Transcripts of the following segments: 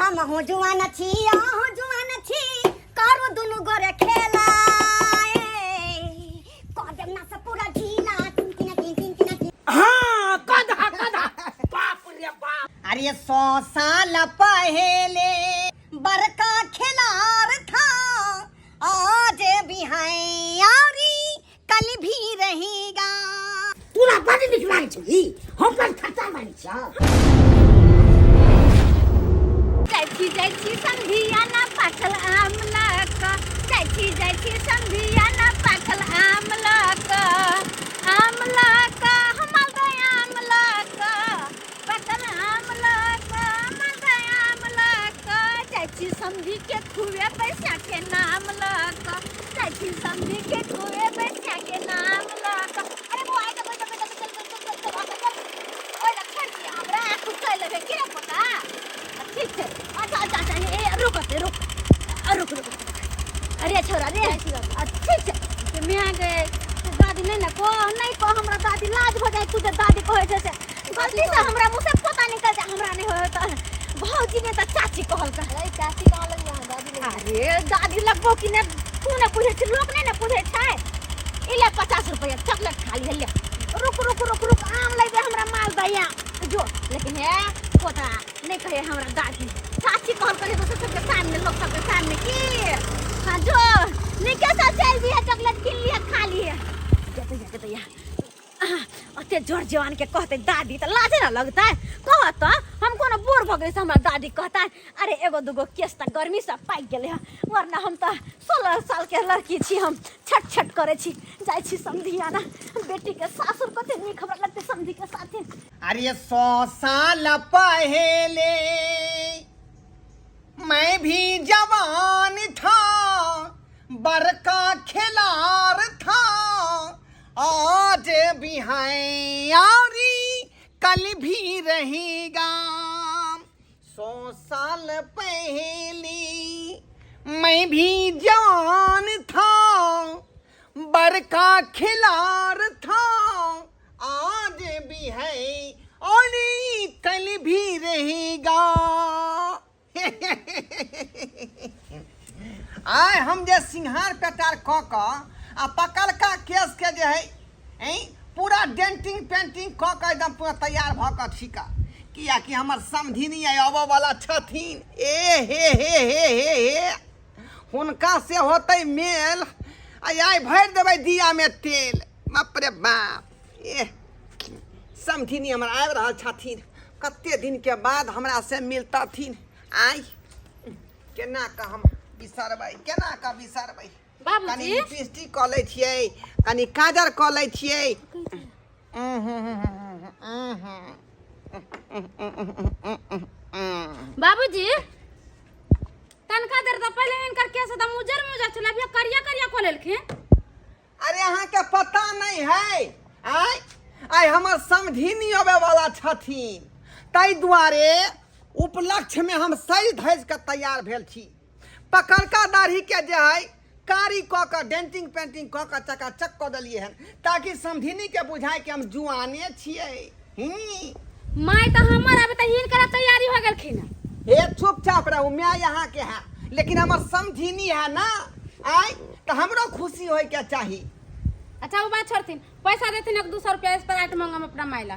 हम हूँ जुआन छी, अहूँ जुआन छी, करू दुनू गोरे खेला। ए, कऽ देब ना से पूरा ढीला। तीन तीन तीन तीन तीन तीन। हाँ, कधा कधा, बाप रे बाप। अरे 100 साल पहले बड़का खिलाड़ था, आज भी है यारी, कल भी रहेगा। तोरा बड नीक लागै छौ ई, हम पर खर्चा मारै छौ। जाइ छी, जाइ छी समधियाना, पाकल आम लऽ कऽ। जाइ छी, जाइ छी समधियाना, पाकल आम लऽ कऽ, आम लऽ कऽ, हम मालदह आम लऽ कऽ, पाकल आम लऽ कऽ, मालदह आम लऽ कऽ। जाइ छी समधी के खुए पैसा के नाम लऽ कऽ। जाइ छी समधी के खुए पैसा के नाम लऽ कऽ। अरे बौआ, आइ तऽ चल चल चल चल चल चल चल, ओहि लए छोड़ि दिअ हमरा, तू चलि लेबै की रे पोता? ठीक छै। अच्छा अच्छा अच्छा, ए रुक से रुक, आ, रुक रुक रुक। अरे छोरा रे, आ, ठीक छै। से मियाँ गे, दादी नहि ने कह, नहि कह हमरा दादी, लाज भऽ जाइ। तू जे दादी कहै छै से गलती से हमरा मुँह से पोता निकल जाय, हमरा नहि होय तऽ भौजी ने तऽ चाची कहल कर। अरे चाची कहाँ लग यहाँ दादी लग। अरे दादी लगबो कि नहि, तू ने बुझै छी, लोक नहि ने बुझै छै। ई ले 50 रुपया, चॉकलेट खा लिहे। ले, रुक रुक रुक रुक, आम लेबे हमरा मालदह जो। लेकिन हे पोता, नहि कहे हमरा दादी, चाची कहल करे दोसर सबके सामने, लोक सबके सामने की। हाँ, जो नीके से चल दिहे, चॉकलेट किन लिए, खा लिए। जते जते या अते जोर जवान के कहते दादी तऽ लाजे ना लगतै? कहत तऽ हम कोनो बूढ़ भऽ गेलै से हमरा दादी कहतै? अरे एगो दूगो केस तऽ गर्मी से पाकि गेलै हँ, वरना हम तऽ 16 साल के लड़की छी। हम छट छट करै छी। जाइ छी समधियाना, बेटी के सासुर कते नीक हमरा लगतै समधी के साथे। अरे 100 साल पहले मैं भी जवान था, बड़का खिलाड़ था, आज भी है यारी, कल भी रहेगा। 100 साल पहले मैं भी जवान था, बड़का खिलाड़ था, आज भी है और कल भी रहेगा। आइ हम जे सिंहार पेटार कऽ कऽ आ पकलका केसके जे है ऐं पूरा डेंटिंग पेंटिंग कऽ कऽ एकदम पूरा तैयार भऽ कऽ छी का, कियाकि हमर समधिनी आइ अबऽ वाला छथिन। ए हे हे हे हे हे, हुनका से होतै मेल, आ आइ भरि देबै दियामे तेल। बाप रे बाप, एह, समधिनी हमर आबि रहल छथिन, कते दिनके बाद हमरा से मिलतथिन। आइ केना कऽ हम बिसरबै, केना कऽ बिसरबै? बाबूजी। कनि लिपस्टिक कऽ लै छियै, कनि काजर कऽ लै छियै। बाबूजी, तनका देर तऽ पहिले हिनकर केस एकदम उजर मुजर छलै, अभी करिया करिया कऽ लेलखिन। अरे अहाँके पता नहि है, आय आइ हमर समधिनी अबै वाला छथिन, ताहि दुआरे उपलक्ष्यमे हम सजि धजि कऽ तैयार भेल छी। पकड़का दाढ़ीके जे है कारी कऽ कऽ डेंटिंग पेंटिंग कऽ कऽ चकाचक कऽ देलियै हन, ताकि समधिनीके बुझाय कि हम जुआने छियै। माय तऽ हमर आबे तऽ हिनकर तैयारी हो गेलखिन। हे, चुपचाप रहू। माय यहाँ के है, लेकिन हमर समधिनी है ना आय, तऽ हमरो खुशी होय के चाही। अच्छा, वो बात छोड़थिन, पैसा देथिन एक 200 रुपया, स्प्राइट मंगम अपना माय ला।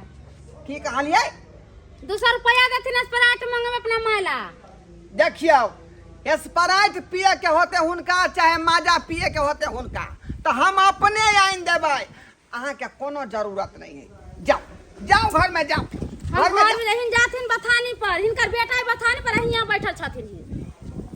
की कहलियै? 200 रुपया देथिन, स्प्राइट मंगम अपना माय ला। देखियौ, स्प्राइट पिए के होते हुनका, चाहे माजा पिए के होते हुनका, तऽ हम अपने आनि देबै, अहाँके कोनो जरूरत नहीं है। जाओ जाओ, घर में जाओ। हम घर में घर जाओ। में हिन जाथिन बथानी पर, हिनकर बेटा बथानी पर, हियां बैठल छथिन हिन।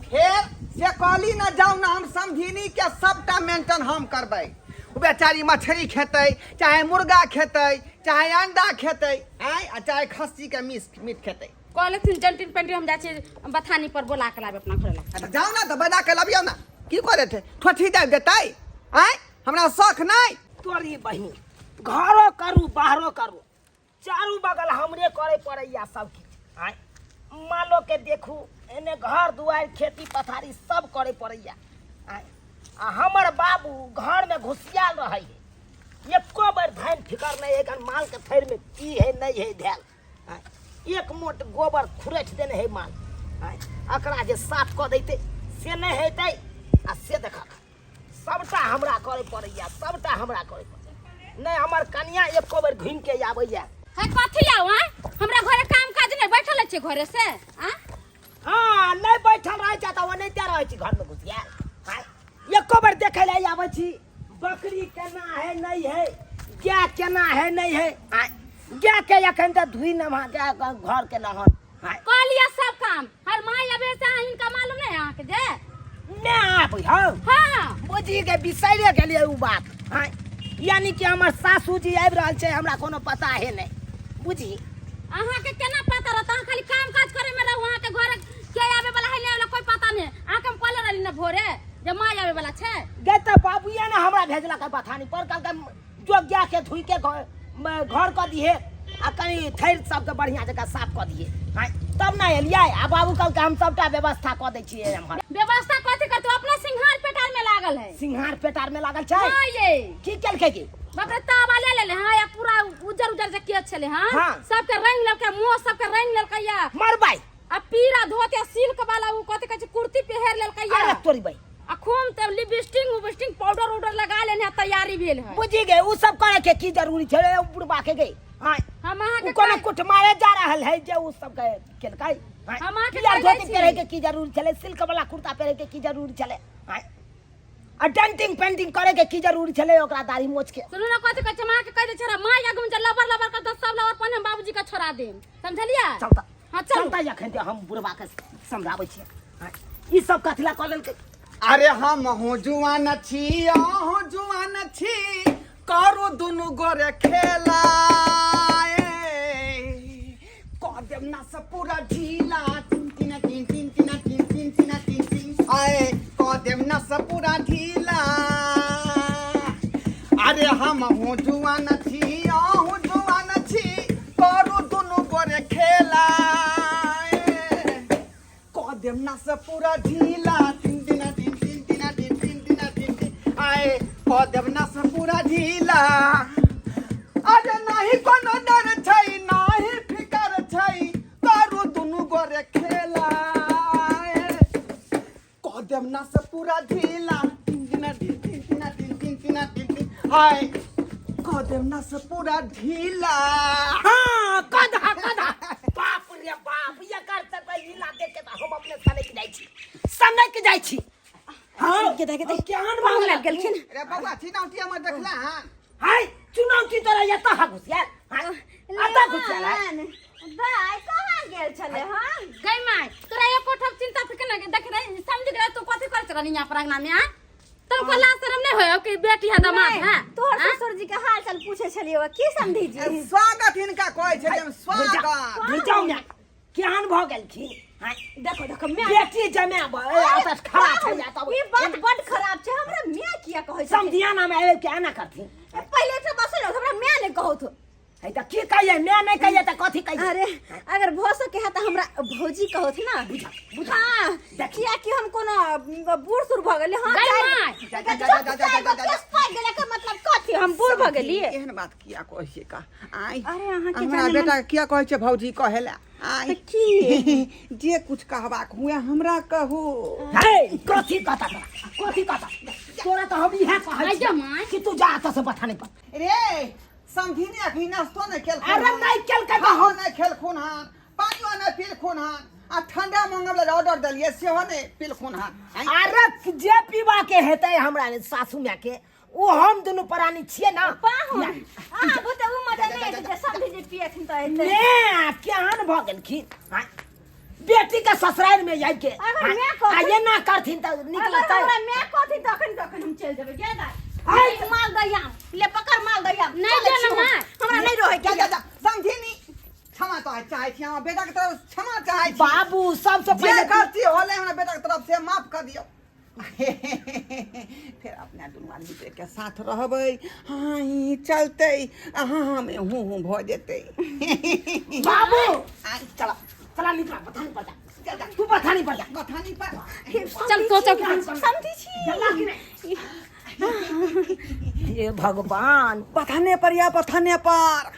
फेर से कहली ना, जाउ ना, हम समधिनी के सबटा मेंटेन हम करबै। ओ बेचारी मछली खेतै, चाहे मुर्गा खेतै, चाहे अंडा खेतै, आँय, आ चाहे खस्सी के मीस मीट खेतै। कहलथिन जंटिन पेंटिन, हम जाइ छी बथानी पर, बोला के लाबे अपना घर ला। आ तऽ जाउ ना, तऽ बजा के लबियौ ना। की करै छै? ठोठी दाबि देतै? आँय, हमरा शौख नहि? तोरी बहिन, घरो करू बाहरो करू, चारू बगल हमरे करे पड़ैया सब किछु। आँय, मालो के देखू, एने घर दुआरि खेती पथारी सब करे पड़ैया। आँय, आ हमर बाबू घरमे घुसियाल रहै है, एको बेर धनि फिकर नहि है माल के थैर में की है नहि है धैल। आँय, एक मोट गोबर खुरैठ देने है माल। आँय, एकरा जे साफ कऽ दैतै से नहि हेतै आ से देखक सबटा हमरा करे पड़ैया सबटा हमरा करे पड़ैया नहि हमर कनिया एको बेर घुमि के आबैया है कथी आउ आँ हमरा घरे काम काज नहि बैठल छै घरे से आँ हाँ नहि बैठल रहै छै तऽ ओनाहिते रहै छी घरमे घुसि गेल आँय, एको बेर देखै लए आबै छी बकरी केना है नहि है गाय केना है नहि है आँय, गायके एखन तऽ धुइ नहा गाय घरके नहन आँय, कऽ लिअ सब काम हर माय अबे से अहाँ हिनका मालूम नहीं अहाँ के जे नहि आबै हौ हाँ बुझि के बिसैरे गेलियै ओ बात आँय, यानी कि हमर सासुजी आबि रहल छै हमरा कोनो पता है नहि बुझी अहाँ के केना पता रहत अहाँ खाली काम काज करे में रहू अहाँ के घर के आवे वाला है नहीं वाला कोई पता नहीं अहाँ के हम कहले रहली ना भोरे जे माय आवे वाला छै गे तऽ बाबुए ने हमरा भेजलक है बथानी पर कहलकै जो गाय के धोइ के घर कऽ दिहे आ कनि थैर सबके बढ़िया जकाँ साफ कऽ दिहे आँय, तब ने एलियै आ बाबू कहलकै हम सबटा व्यवस्था कऽ दै छियै एम्हर व्यवस्था कथी करतौ अपना सिंघार पेटार में लागल है सिंघार पेटार में लागल छै हाँ ये की केलकै की बाप रे तावा ले लेले हाँ या पूरा उज्जर उज्जर जे केस छले हाँ हाँ। सबके रंग लेलकै मुंह सबके रंग लेलकै या मरबै आ पीरा धोती आ सिल्क वाला उ कथी कहै छै कुर्ती पहिर लेलकै या अरे तोरी बै आ खूब तब लिपस्टिक उबिस्टिक पाउडर उडर लगा लेने है तैयारी भेल है बुझि गए उ सब करे के की जरूरी छै रे बुढ़बा के गई हाँ हम अहाँ उ के कोनो कुटमारे जा रहल है जे उ सब के केलकै हाँ हम अहाँके पियर कहै धोती छी। पहिरे के की जरूरी छलै सिल्क वाला कुर्ता पहिरे के की जरूरी छलै हाँ आ डेंटिंग पेंटिंग करे के की जरूरी छलै ओकरा दाढ़ी मोछ के सुनू ना कथी कहै छै माँ के कहि दै छै माँ आगू में जे लबर लबर कर दस सब लबर पहने हम बाबूजी के छोड़ा देम समझलियै चलता हाँ चलू चलता एखन ते हम बुढ़बा के समझाबै छियै हाँ, ई सब कथिला कऽ लेलकै अरे हम हूँ जुआन छी अहूँ जुआन छी करू दुनू गोरे खेला ए। कऽ देब ना सब पूरा ढीला तीन तीन तीन तीन तीन तीन तीन तीन तीन तीन आए कऽ देब ना सब पूरा ढीला अरे हम हूँ जुआन छी अहूँ जुआन छी करू दुनू गोरे खेला ए। कऽ देब ना सब पूरा ढीला तीन तीन तीन तीन तीन तीन तीन तीन तीन तीन आए कऽ देब ना सब पूरा ढीला अरे नाही कोनो डर छै नाही फिकर छै करू दुनू गोरे खेला कऽ देब ना से पूरा ढीला तीन तीन तीन तीन तीन तीन तीन तीन तीन तीन हाय कऽ देब ना से पूरा ढीला हाँ कधा कधा बाप रे बाप ये कर त ढीला देख के त हम अपने सनक जाइ छी सनक जाइ छी हाँ के देख, देख। केहन पाहुन भऽ आबि गेलखिन। रे बौआ चिनौती हमर देखला हन हाय चुनौती तोरा एतऽ हा घुसियाल हाय एतऽ घुसियाल हाय दाइ कहाँ गेल छलै हँ गई माय तोरा एको ठोप चिंता फिकर नहीं देख रहे समझ गए तू कथी करत रहनी यहाँ पर अंगना में आ तुमको लाज शरम नहीं होयो कि बेटी है दामाद है तोहर ससुर जी के हाल चाल पूछे छलियै की समझी जी स्वागत हिनका कहै छै जे हम स्वागत घुर जाउ ने केहन भऽ गेलखिन हाय देखो देखो मैं बेटी जमे अतः खड़ा छै या तब ई बात बड खराब छै हमरा माय किया कहै छै समधियाना में आबि के एना करथिन पहिले से बसल हमरा माय नहि कहत है तऽ की कहियै माय नहि कहियै तऽ कथी कहियै अरे अगर भऽ सके है तऽ हमरा भौजी कहत ना बुझा बुझा हाँ देख। किया कि हम कोनो बूढ़ सूढ़ भऽ गेलियै हाँ गई चारि- माय। जा, जा, जा, जा, जा, जा, जा, जा। केस पाकि गेलै एकर मतलब कथी हम बूढ़ भऽ गेलियै एहन बात किया कहै छियै का आइ अरे अहाँके हमरा जाने बेटा के किया कहै छै भौजी कहै लए आइ तऽ की जे कुछ कहबाक हुए हमरा कहू हे कथी कहता तोरा कथी कहता तोरा तऽ हम इएह कहै आइ जा छियौ माय। कि तू जा एतऽ से बथाने पर रे समधिनी अखनी नाश्तो नहि केलखुन अरे हन। नहि केलकै तऽ खाहो हम नहि खेलखुन हन पानियो नहि पीलखुन हन आ ठंडा मंगल ऑर्डर देलियै सेहो नहि पीलखुन हन आँय? अरे जे पीबा के हेतै हमरा सासू माय के ओ हम दुनू प्राणी छियै ना पाहुन अहाँ बुते उ मजा नहि एतै जे समधी जे पियथिन तऽ एतै ने केहन भऽ गेलखिन आँय? बेटी के ससुराल में जाय के अगर आँय? माय कहथिन- आ एना करथिन तऽ अगर निकलतै हमरा माय कहथिन तखन तखन हम चलि जेबै गे दाइ आइ ले माल दहियाम ले पकड़ माल दहियाम नहि चलै जो छी ना हम। माय। हमरा नहि रहै जा के जा जा समझिनी क्षमा चाहै चाहै छी हमरा बेटा के तरफ क्षमा चाहै छी बाबू सबसे जे पहिले गलती होलै हमरा बेटा के तरफ से माफ कर दियौ फेर अपना दुनू आदमी के साथ रहबै हाँ ही चलतै आ हाँ हाँ में हूँ हूँ भऽ जेतै बाबू आइ, चला चला निकला बथानी पर जा तू बथानी पर जा बथानी पर चल सोचो कि समझी छी चला कि नहीं हे भगवान बथाने पर या बथाने पर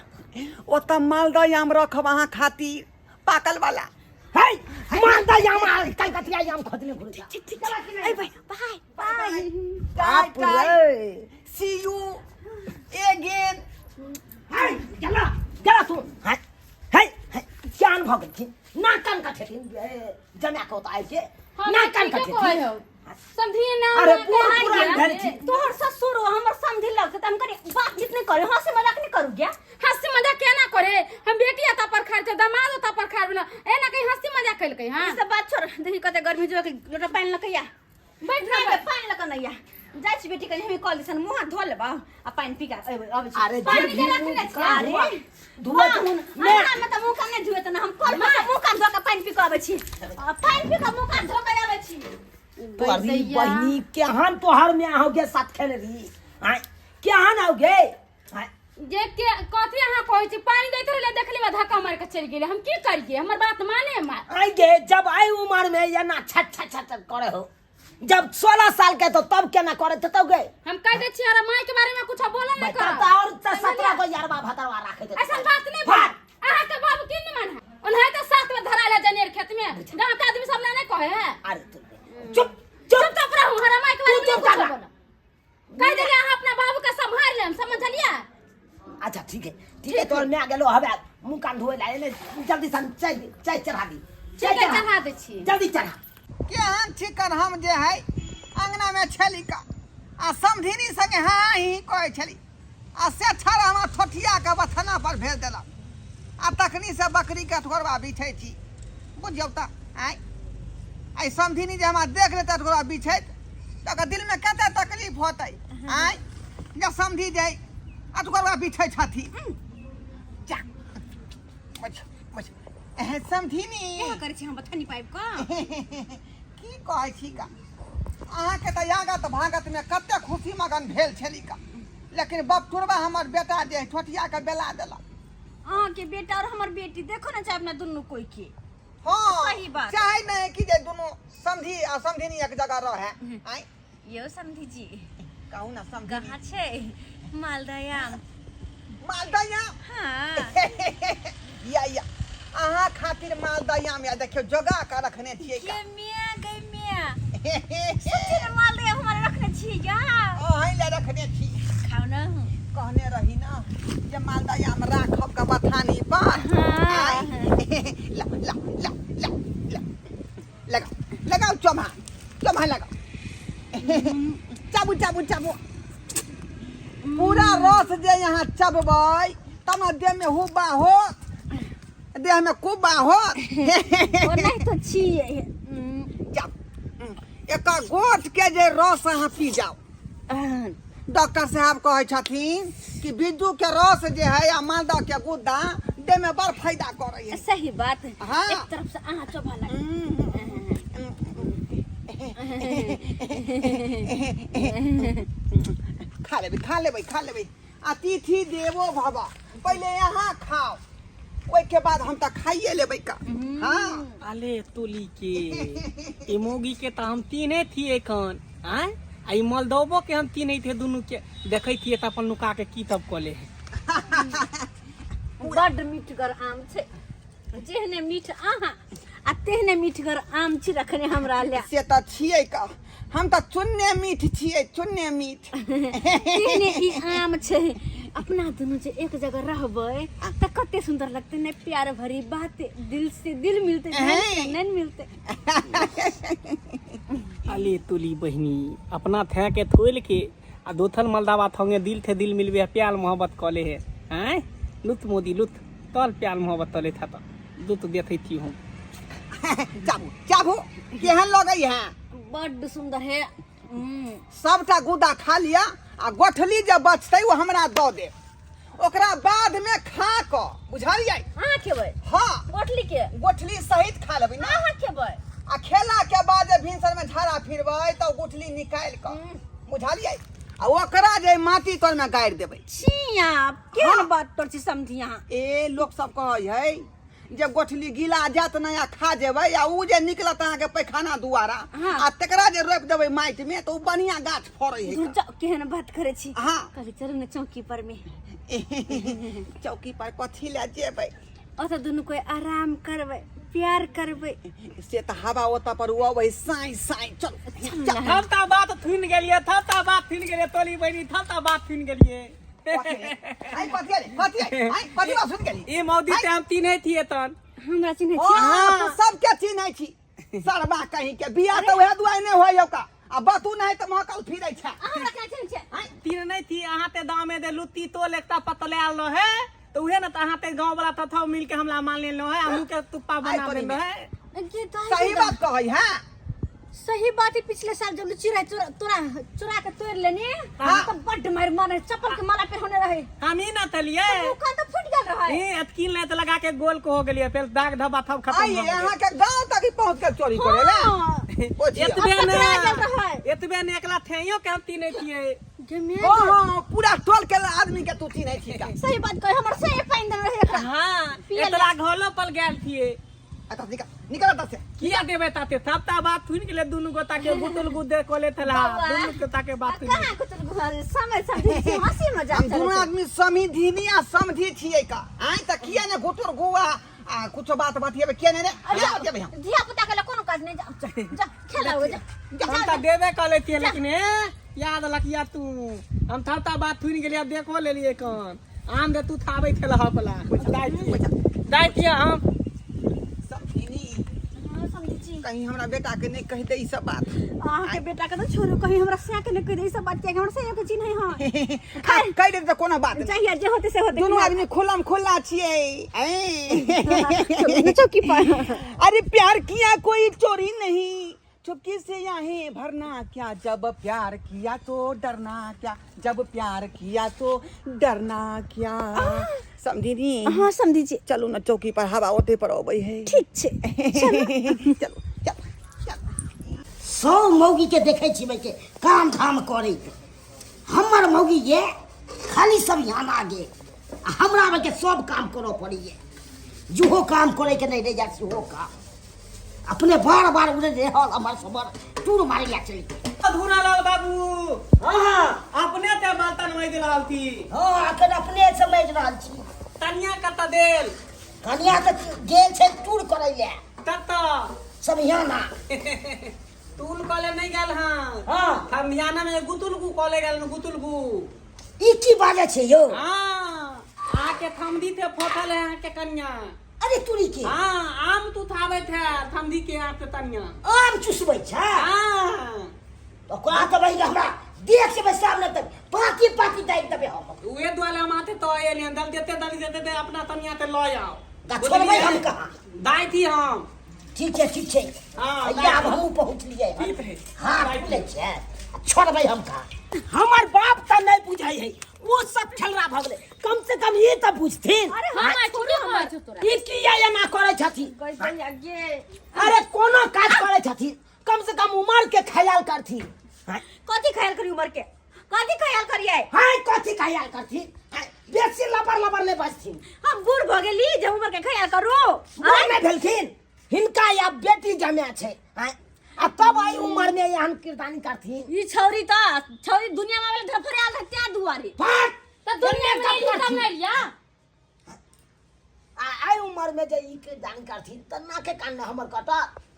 ओतऽ मालदह आम रखब अहाँ खातिर पाकल वाला है मालदा आम आ कलकतिया आम खोजने घुरै छा। ठीक ठीक अयबै, बाय बाय। बाप रे। See you again. है चला चला तू। है है है, ज्ञान भऽ गेलखिन ना कान कटेथिन जमा के ओतऽ आबि के हम ना कान ठीके कहै कटेथिन। हौ समझी ना। अरे ना बूढ़ कहाँ पुरान गया? भेल छी। तोहर ससुर हो, हमर समझी लगते त हम कनी बातचीत नहीं करे, हंसी मजाक नहीं करू गया। हंसी मजाक केना करे? हम बेटी एता पर खाड़ छै, दामाद ओता पर खाड़ भेल, एना कहीं हंसी मजाक केलकै? हां, ई सब बात छोड़, देखी कते गर्मी जो के लोटा पानि लकैया। बैठ नहीं ना। बे, पानि लक नैया जाइ छी बेटी, कनी हम कॉल दिसन मुँह हाथ धो लेबा आ पानि पी के अबै अबै छी। अरे पानि जे के रखने भी छी। अरे धुआ पाहुन, ने अंगना में तऽ मुँह कान नहि धुएत ने, हम कल पर से मुँह कान धो के पानि पी के अबै छी, आ पानि पी के मुँह कान धो के अबै छी। तोरी बहिनी केहन तोहर में आओगे साथ खेले रही आय केहन आओगे आय? जे के कथी अहाँ कहै छी? पानि दैत रहले, देखली बा धक्का मारि के चलि गेलै। हम की करियै? हमर बात माने मार। आई गे, जब आई उम्र में ये ना छट छट छट छट करे हो, जब 16 साल के तो तब केना करे थे तो गे? हम कह दै छी, अरे माय के बारे में कुछ बोला नहीं तब कर। तो और 17 को यारवा भतरवा रखे थे। ऐसा बात नहीं बा। अहाँ के बाबू की नहीं मन है, ओनाहे तो साथ में धरायल है जनेर खेत में, गांव के आदमी सब ना नहीं कहे है। अरे तू चुप चुप। चुप चुप रहू, हरा माय के बारे में तू चुप कुछ कर। बोला कह देलियै, अहाँ अपना बाबू के संभाल लेम, समझलियै? अच्छा ठीक है ठीक है, तोहर मैं गेलो हवे मुंह कान धोए ला, एने जल्दी सन चाय चाय चढ़ा दी। ठीक है, चढ़ा दै छी। जल्दी चढ़ा। केहन चिकन हम जे है अंगना में छली का आ समधिनी संगे हाँ ही कहै छली, आ से छड़ हमरा ठोठिया के बथना पर भेज देलक, आ तखनी से बकरी के अठगोरबा बिछै छी, बुझियौ तऽ। आँय, आइ समधिनी जे हमरा देख लेतै अठगोरबा बिछैत तऽ ओकर दिलमे कते तकलीफ होतै। आँय, जे समधि जे अठगोरबा बिछै छथिन, जा बुझ बुझ एह समधिनी। केना करै छी हम बथनी पाइप कऽ? की कहै छी का, अहाँके तऽ आगत भागतमे कते खुशी मगन भेल छली का, लेकिन बपटुरबा हमर बेटा जे है ठोठिया के बेला देलक। अहाँके बेटा और हमर बेटी देखो ना चाहे अपना दुनू कोई के। हाँ, सही बात। चाहे नहीं कि जे दुनू समधी आ समधिनी एक जगह रहे। आँय यौ समधी जी। कहू ना समधी। कहाँ छै मालदह आम? मालदह आम? हाँ। या या, अहाँ खातिर मालदह आम या देखियौ जोगा के रखने छियै का। गे मिया, गे मिया, सोचे ने मालदह आम हमारे रखने छियै या। अहीं लए रखने छी। खाउ ना। कहने रही ना जे मालदह आम राखब के बथानी पर। हाँ। आँय, ला ला ला ला ला, लगाओ लगाओ, चोभा चोभा लगाओ, चाबू चाबू चाबू, पूरा रस जे यहाँ चबबै तब ने देह में हुब्बा हो, देह में कुब्बा हो। ओ नहीं तो छियै। जाओ, एकर गोट के जे रस अहाँ पी जाओ। डॉक्टर साहब कहै छथिन कि बिज्जू के रस जे है आ मालदह के गुद्दा देह में बड़ फायदा करै है। सही बात। हाँ। एक तरफ से अहाँ चोभा लग। खा लेबै खा लेबै खा लेबै। अतिथि देवो भव, पहिले यहाँ खाओ, ओहिके बाद हम तऽ खाइए लेबै का। हाँ। अले तोली के, ई मौगी के तऽ हम तीने थी एखन। आँय, आ ई मलदौबो के हम तीने थे, दुनू के देखै थिए तऽ अपन नुका के की तब कऽ ले है। बड्ड मीठगर आम छै, जेहने मीठ अहाँ आ तेहने मीठगर आम छी रखने हमरा ले। से तऽ छियै का, हम तऽ चुन्ने मीठ छियै, चुन्ने मीठ। तेहने ई आम छै। अपना दुनू जे एक जगह रहबै तऽ कते सुंदर लगतै ने, प्यार भरी बात, दिल से दिल मिलते, नैन से नैन मिलते। अले तुली बहिनी, अपना थे के थोल के आ दोथल मलदावा थोंगे दिल थे दिल मिलबे है, प्यार मोहब्बत कले है। आँय लुत मोदी लुत तल प्यार मोहब्बत तले था तो लुत देते थी हम। चाबू चाबू, केहन लगै है? बड्ड सुंदर है। सबटा गुदा खा लिअ आ गोठली जे बचतै ओ हमरा दऽ देब, ओकरा बाद में खा कऽ, बुझलियै? अहाँ खेबै? हाँ। गोठली के? गोठली सहित खा लेबै ना। अहाँ खेबै? आ खेला के बाद जे भिनसर में झाड़ा फिरबै तऽ गुठली निकालि कऽ, बुझलियै, आ ओकरा जे माटी तर में गाड़ि देबै। छिया, केहन हाँ। बात पर छी समझी अहाँ? ए, लोक सब कहै है जे गोठली गिला जात नहि आ खा जेबै, आ उ जे निकलत अहाँके पैखाना दुआरा, हाँ। आ तकरा जे रोपि देबै माटि में तऽ उ बढ़िया गाछ फड़ै है। दूर जाओ, केहन बात करै छी। हाँ। कहली चलू ने चौकी पर में। चौकी पर कथी लए जेबै? ओतऽ दुनू कोई आराम करबै। प्यार करबै। से तऽ हवा ओतऽ पर अबै साई साई, चल चल। थपता बात थुनि गेलियै, थपता बात थुनि गेलियै तोली बहिनी, थपता बात थुनि गेलियै। आई कथी रे, कथी आई कथी बात सुन गेली? ई मौदी ते हम तीने थिए तन। हमरा चिन्है ओ छी? तू सबके चिन्है छी सरबा कहीं के। बियाह तऽ उएह दुआरे नहि होइ ओका आ बतू नहि तऽ महकल फिरै छै। अहाँ हमरा केना चिन्है छियै? तीन नहीं थी अहाँ ते दामे दे लुत्ती तोल एकटा पतलायल रहे तऽ उहे ने, तऽ अहाँ ते गाँव वाला तथा मिल के हमला मान लेलो है, हमहूँ के तुप्पा बना तोरी लेलो में। है। गे दाइ, सही बात कहै है। सही बात है। पिछले साल जब लुच्ची रहे तोरा चुरा के तोड़ लेने हाँ। तो बड्ड मार मारे, चप्पल के माला पे होने रहे। हम ही ना तलिए। ओ कान तो फूट गेल रहे। ई अतकीन ले तऽ लगा के गोल को हो गेलिए, फेर दाग धब्बा थब खत्म आई हो गेलै। अहाँ के गाँव तक ही पहुँच के चोरी करे ला हाँ। ओ छियै। एतबे अब ने पकड़ा गेल रहे। एतबे ने एकला थेइयो के हम तीने थिए। गे मेघ। ओ हाँ, पूरा टोल के आदमी के तू चिन्है छी का? सही बात कहे, हमर से पानि देने रहे एकरा। हाँ। पियल। एतला घोलो पर गेल थिए। अच्छा निकल, निकल एतऽ से। किया देबै ताते? थपता बात सुनि गेलै दुनू गोता के, गुटुल गुदे कोले थला। बौआ। दुनू गोता के बात सुनि। कहाँ कुछ घर समय समझै छी, हंसी मजाक हम दुनू चलै छै। आदमी समिधिनी आ समधि छियै का आइ तऽ किया ने गुटुर गुआ आ कुछो बात बतियेबै? किया ने रे, किया बतियेबै हम? धिया पुता के लेल कोनो काज नहि। जा जा, जा खेलाओ जा। हम तऽ देबे कऽ लेतियै लेकिन हे याद लकिया तू, हम थपता बात सुनि गेलियै, देखो लेलियै कन आम दे तू थाबै थेला हपला दाइ दाइ थिए हम। समधिनी। हाँ, समझै छी। कहीं हमरा बेटा के नहि कहि दे ई सब बात। अहाँके बेटा के तऽ छोड़ू, कहीं हमरा सैया के नहि कहि दे ई सब बात, कियाकि हमरा सैया के चिन्है हँ। आ, कहि दे तऽ कोनो बात नहि। जहिया जे होतै से होतै। दुनू आदमी खुलम खुल्ला छियै ऐं। चौकी पर। अरे प्यार किया कोई चोरी नहीं, चुपकी से यहाँ भरना क्या, जब प्यार किया तो डरना क्या, जब प्यार किया तो डरना क्या। समझी? हाँ समझी छी। चलू न चौकी पर, हवा ओते पर अबै है। ठीक छै। चलू चलू चलू। सब मौगी के देखै छी के काम धाम करैत, हमर मौगी ये खाली सब यहाँ गे आ हमरा के सब काम करऽ पड़ैए। जेहो काम करे के नहीं रह जाए सेहो काम अपने बार बार उड़े रहल हमर समर टूर मारे ला चलि गेल। धुना लाल बाबू। हाँ। अपने ते बर्तन माजि रहल थी? हाँ, अखन अपने समझ रहल छी। तनिया कतऽ देल? कनिया तऽ गेल छै टूर करै ले। कतऽ? समियाना। टूल कॉले नहीं गेल? हाँ। हाँ। समियाना में गुतुल गु कॉले गेल, गुतुल गु। ई की बाजै छै यौ? हाँ, अहाँके थमदी थे फोटल है अहाँके कनिया। अरे तुरी के। हाँ, आम तू थाबै थे थमदी के अहाँके तनिया। आम चुसबै छै? हाँ। तऽ ओकरा तऽ भाई हमरा देख जेबै सामने तक पाकी पाकी दाबि देबै हम। उहे दुआरे हम आते तो एलियन दल देते दल देते ते अपना तनिया ते लऽ आउ। गा छोड़बै हम कहाँ? दाइ थी हम। ठीक छै, ठीक छै। हाँ। भैया, आब हमहूँ पहुँचलियै। ठीक है। हाँ, खुलै छै, छोड़बै हम कहाँ? हमर बाप तऽ नहि बुझै है, ओ सब खेलरा भऽ गेलै, कम से कम ई तऽ बुझथिन। अरे हम आइ थोड़े कहै छौ तोरा। ई किया एना करै छथिन? गई भैया गे। अरे कोनो काज करै छथिन, कम से कम उमर के ख्याल करथिन। हाँ। कथी ख्याल करी उमर के? कथी ख्याल करियै? हाँ, कथी ख्याल करथिन? हाँ, बेसी लबर लबर नहि बजथिन। हम बूढ़ भऽ गेली जे उमर के ख्याल करू? बूढ़ नहि भेलखिन, हिनका या बेटी जमा छै। हाँ, आ तब एहि उमर में एहन किरदानी करथिन? ई छौरी तऽ छौरी दुनिया में आबे धफड़ायल रहे तें दुआरे। फट। तऽ दुनिया में ई काम नहि लिया। आ एहि उमर में जे ई किरदानी करथिन तऽ नाके कान ने हमर कटत।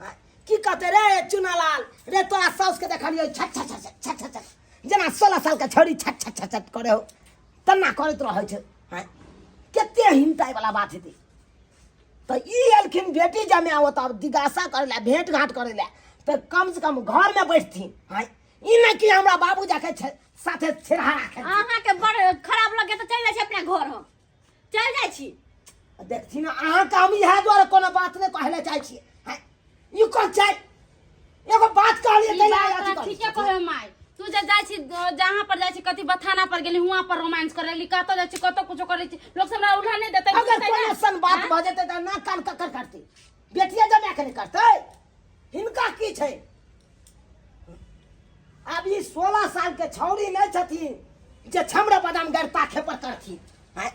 हाँ, की कहते रे चुनालाल रे, तोरा साउस के देखलियो छट छट छट छट छट छट जेना 16 साल के छौरी छट छट छट छट करे हो तना करैत रहै छै। हाँ, कते हिंताई वाला बात हेतै। तऽ ई एलखिन बेटी जमे ओतऽ आब जिज्ञासा करै लए, भेंट घाट करै लए, तऽ कम से कम घर में बैठथिन। हाँ, ई नहि कि हमरा बाबू जाके साथे छेड़हारा खेलथिन। अहाँके बड़ खराब लगे तऽ चलि जाइ छी अपना घर, हम चलि जाइ छी। देखथिन अहाँके हम इएह दुआरे कोनो बात नहि कहै लए चाहै छियै। हाँ, ई कोन छै एगो बात कहलियै ई तै लए बात अथी तोरा करै ठीके छथिन। कहै माय, तू जे जाइ छी, जहाँ पर जाइ छी, कथी बथाना पर गेली हुआं पर रोमांस करे ली, कतऽ जाइ छी कतऽ कुछो करै छी, लोग सब हमरा उल्हा नहि देतै? अगर बुझतै कोनो ने? सन बात आँय? भऽ जेतै तऽ नाक कान ककर करतै? बेटिए जमा के नहि करतै? हिनका की छै? आब ई 16 साल के छौड़ी नहि छथिन जे छमरे बादाम गैर ताखे पर करथिन। आँय?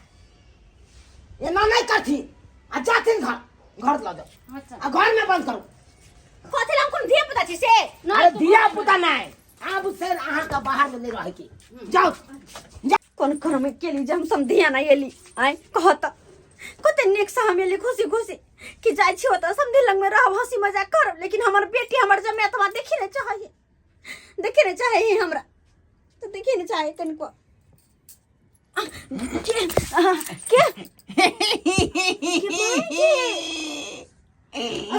एना नहि करथिन आ जाथिन घर घर लऽ जाउ। अच्छा। आ घर में बंद करू। कथी लए? हम कोन धिया पुता छी से? नहि, अरे तू धिया घर पुता नहि, आब से अहाँके बाहर में नहि रहैके, जाउ। कोन कर्म केली जे हम समधिया नहि एली? आँय, कह तऽ, कते नीकसँ हम एली खुशी खुशी। कि जाइ छी ओतऽ समधि लगमे रहब, हंसी मजाक करब, लेकिन हमर बेटी हमर जमेतवा देखी नहि चाहैए, देखे नहि चाहैए हमरा तऽ देखे नहि चाहै कनिको। के के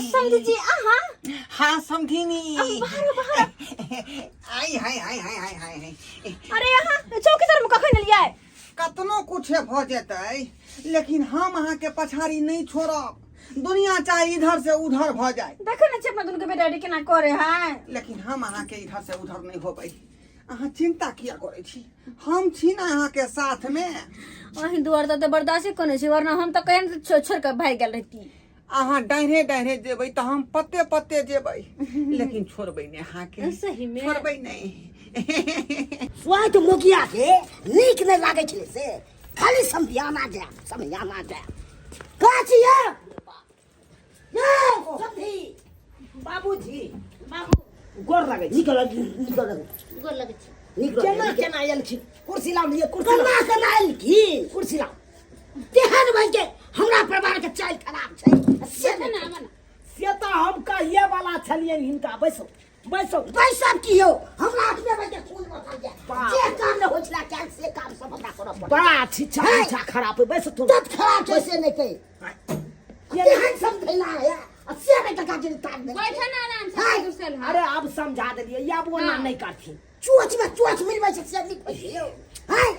समधि जी अहाँ? हाँ समधिनी। बाहर बाहर। आई हाय हाय हाय हाय हाय हाय। अरे अहाँ चौकी तर में कखन एलियै? कतनो कुछ भऽ जेतै लेकिन हम अहाँके पछाड़ी नहि छोड़ब, दुनिया चाहे इधर से उधर भऽ जाए। देखे ने छियै अपना दुनू के बेटा केना करे है। लेकिन हम अहाँके इधर से उधर नहि होबै, अहाँ चिंता किया करै छी, हम छी ना अहाँके साथ में। अहीं दुआर तऽ बर्दाश्त कोने छी, वरना हम तऽ कहिया छोड़ छोड़ के भागि गेल रहती। अहाँ डाढ़े डाढ़े जेबै तऽ हम पत्ते पत्ते जेबै, लेकिन छोड़बै नहि अहाँके। सही में छोड़बै नहि। स्वाद मोगिया के नीक नहि लागै छलै से खाली समधियाना जायब समधियाना जायब। कहाँ छी यौ? यौ, समधि। बाबूजी, बाबू गोर लगै छी। नीक लग, नीक लग, गोर लगै छी। नीक लग। केना केना एलखिन? कुर्सी लाउ लिअ, कुर्सी केना केना एलखिन? कुर्सी लाउ। तेहन भाई के हमरा परिवार के चालि खराब छै से बैठो ना, आबो ना। से तऽ हम कहिए वाला छलियनि हिनका। बैसो बैसो। बैसब की यौ, हमरा अपने भाई के खून बसल जाय, जे काम नहि होइ छला कैल से काम सब हमरा करऽ पड़ल। बड़ा छिछा छिछा खराब है। बैसो थोड़ा। तत खराब छै से नहि कहि तेहन सब भेला है आ से नहि टका जे तार देलकै। बैठो ना आराम से, हाय। घुसल है। अरे आब समझा देलियै, आब ओना हाँ। नहि करथिन। चोच में चोच मिलबै छै से नीक होइ छै यौ। हाय।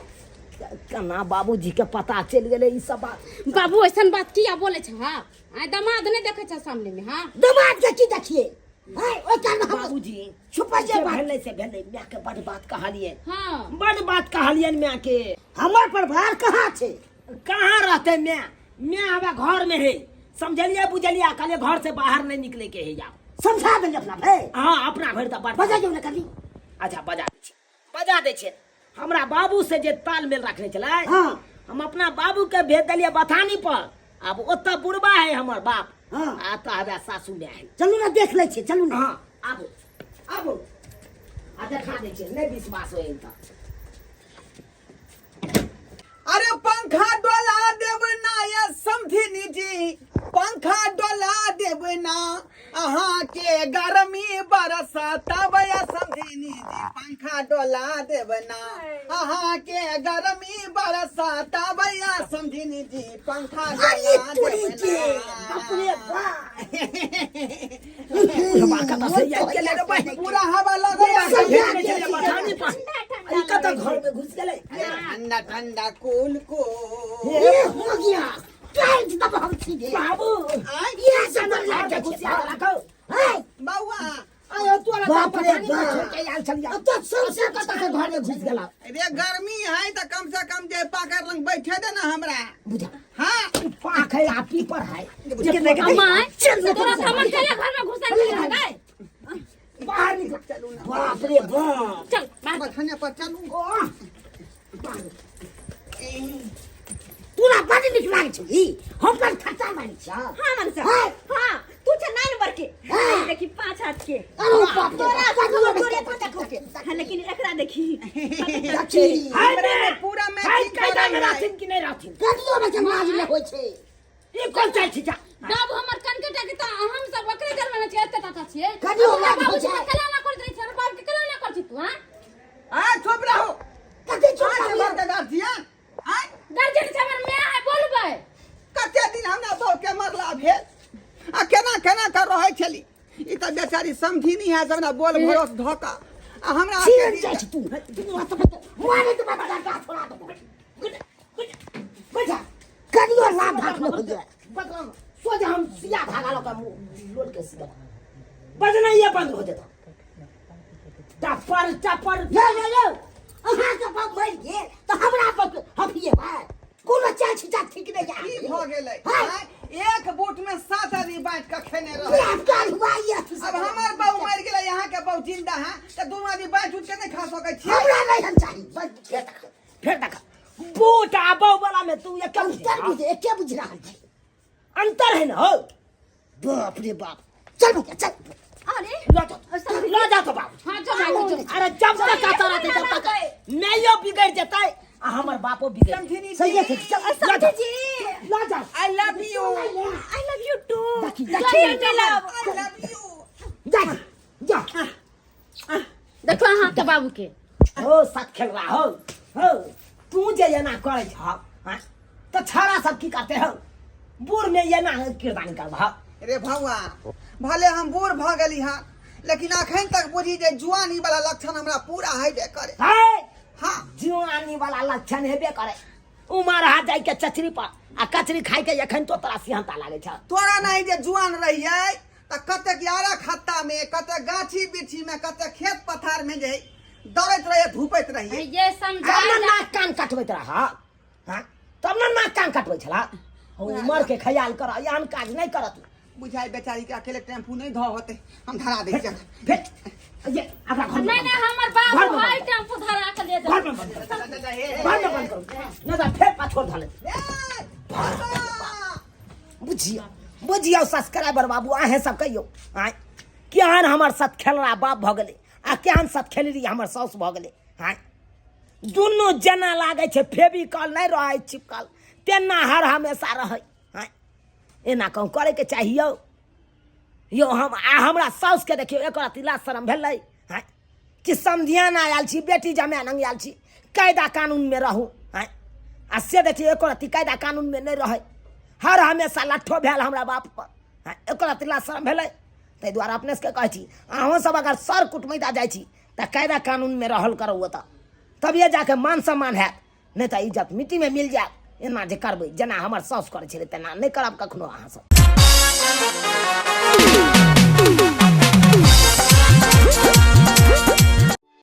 केना बाबूजी के पता चलि गेलै ई सब बात? बाबू ऐसन बात किया बोले छ? हाँ आइ दामाद नहीं देखे छ सामने में? हाँ दामाद के की देखिए? हाय, ओहि काल में हम बाबूजी छुपै जे बात भेलै से भेलै। माय के बड़ बात कहलियै। हाँ बड़ बात कहलियनि माय के। हमर परिवार कहाँ छै? कहाँ रहतै माय? माय हवा घर में है, समझलियै बुझलियै? कहलियै घर से बाहर नहीं निकले के है। आब समझा देलियै अपना भरि। हाँ अपना भरि तऽ बड़ बजा जाउ ने कनी। अच्छा बजा दै छी, बजा दै छियै। हमरा बाबू से जे तालमेल रखने छलै। हाँ। हम अपना बाबू के भेज देलियै बथानी पर, आब ओतऽ बुढ़बा है हमर बाप। हाँ। आ तऽ हवे सासू माय है। चलू ने देख लै छियै, चलू ने। हाँ आबू आबू, आ देखा दै छियै, नहि विश्वास होइ तऽ। अरे पंखा डोला देब ना ये समधिनी जी, पंखा डोला देब ना, अहाँ के गर्मी बरसतब ये समधिनी जी, पंखा डोला देब ना, अहाँ के गर्मी बरसतब ये समधिनी जी, पंखा अरे डोला तोरी देब के ना। बाप रे बाप, बुढ़बा कतऽ से आबि गेलै रे बहिन? पूरा हवा लगल बा। समझा के बथानी पर ई कतऽ घर में घुस गेलै? ठंडा ठंडा कुल को ए हो गया काज तब हम छी गे बाबू। ये सब लाग के घुसिया राखो। हे बौआ आयो, तोरा बाप रे बाप छोड़ के आयल छलिया, अब तो सबसे कतऽ के घर में घुस गेला। अरे गर्मी है तो कम से कम जे पाकर लंग बैठे दे ना हमरा। बुझा। हाँ पाख है आ पीपर है। अम्मा चल तोरा सामान चले घर में घुसल नहीं गए, बाहर निकल। चलू ना। बाप रे बाप, चल बाहर। बथाने पर चलू। ओह, तोरा बड़ नीक लागै छौ ई, हम पर खर्चा मारै छौ। हाँ मनसा। हाँ। हाँ तू छ 9 नंबर के। हाँ। देखी 5 हाथ के। अरे बाप रे तोरा बाप, तोरा तोरा तोरा देखो के। हाँ लेकिन एकरा देखी। देखी। हमरा में पूरा हाय, मैचिंग कायदा में करल है। रहथिन कि नहि रहथिन? कदियो में जमाज नहि होइ छै। ई कोन चालि छी? जा बाबू हमर कनकेटा के तऽ हम सब ओकरे जन्म छियै, एते टाटा छियै। कनियो हमरा लाज बाबू होइ छै। केना ना करैत रहै छै? हमर बाबू के केना ना करै छी तू? हाँ आ चुप रहो। कथी चुप आज रहू? घर के गार्जियन आय गार्जियन छै हमर माय है, बोलबै कते दिन हमरा बहू के मरला भेल आ केना केना कर रहै छली। ई तऽ बेचारी समझी नहीं है, हमरा बोल भरोस धोखा आ हमरा छियन जाइ छी तू। तू हाथ पर मारे तऽ बाबा गाछ छोड़ा देबो। बैठ। कनियो लाभ भाग नहि होइए। सोझ हम सिया धागा लऽ कऽ मुँह लोल के सिया बजनाइए बंद हो जेतौ। टपर टपर यौ यौ यौ, अहाँके बाप मरि गेल तऽ हमरा पर हफिएबै? कोनो चाल छिचा ठीक नहि की यऽ। भऽ गेलै? हाँ। आँय? एक बूट में 7 आदमी बाँटि कऽ खेने रहै। आब काल्हि हुआ ई अथी सब। अब हमर बहू मरि गेलै, अहाँ के बहू जिंदा है तऽ दुनू आदमी बाँटि उटि के नहि खा सकै छियै? हमरा नहि हम चाही। बस फेर देख, फेर देख। बूट आ बहू वाला में तू एके अंतर बुझ, एके बुझ रहल छी। अंतर है ना हो। बाप रे बाप, चल भैया चल। अरे ल जा, ल जा तो बाप। हाँ चल भाई चल। अरे जब तक आता रहते तब तक मैयो बिगड़ जेतै आ हमर बापो बिगड़ समधिनी सही है। जी। चल ल जा, जी ल जा। I love you. I love you too. मिलब। I love you. जा जा। देखो अहाँके बाबू के। हो सत खेलवा हो हो, तू जे एना करै छ हाँ, तऽ छाड़ा सब की करते हो? बूढ़ में एना किरदानी करबह? रे भौआ, भले हम बूढ़ भऽ गेली हँ, लेकिन अखन तक बुझी जे जुआनी वाला लक्षण हमरा पूरा हेबे करे। है। हाँ। जुआनी वाला लक्षण हेबे करे। उमर हाथ जाय के चचरी पर आ कचरी खाय के एखन तो तोरा सिहंता लागे छ। तोरा नहीं जे जुआन रहियै तऽ कतेक यारा खत्ता में, कतेक गाछी बिछी में, कतेक खेत पथार में जे दौड़ैत रहियै, धूपैत रहियै। ये समझा तब ने नाक कान कटबैत रह। हाँ, तब ने नाक कान कटबै छला। उमर के ख्याल कर, एहन काज नहि कर तू। बुझाइ बेचारी के अकेले टेम्पू नहीं धो होते, हम धरा दै छियै। फेर ये अपना घर में नहीं बंद नहीं कर। हमर घर बाबू में है बंद कर। टेम्पू धरा के ले जा। घर में बंद करू, घर में बंद करू, नहीं तऽ फेर पाछोर धऽ लेत। बुझियौ बुझियौ सब्सक्राइबर बाबू, अहें सब कहियौ आँय, केहन हमर सत खेलरा बाप भऽ गेलै आ केहन सत खेलरी हमर साउस भऽ गेलै। आँय, दुनू जेना लागै छै फेविकॉल नहि रहै चिपकल तेना हर हमेशा रहै। आँय, एना कहूँ करैके चाही यौ? यौ हम आ हमरा साउसके देखियौ, एक रत्ती लाज शरम भेलै? आँय, कि समधियाना आयल छी, बेटी जमाए लग आयल छी, कायदा कानूनमे रहू। आँय, आ से देखियौ, एको रत्ती कायदा कानूनमे नहि रहै, हर हमेशा लट्ठो भेल हमरा बाप पर। आँय, एको रत्ती लाज शरम भेलै? ताहि दुआरे अपने सबके कहै छी, अहूँ सब अगर सर कुटमैता जाइ छी तऽ कायदा कानूनमे रहल करू ओतऽ, तभिए जाके मान सम्मान हैत, नहि तऽ इज्जत मिट्टीमे मिल जायत। एना जे करबै, जेना हमर साउस करै छलै तेना नहि करब कखनो अहाँ सब।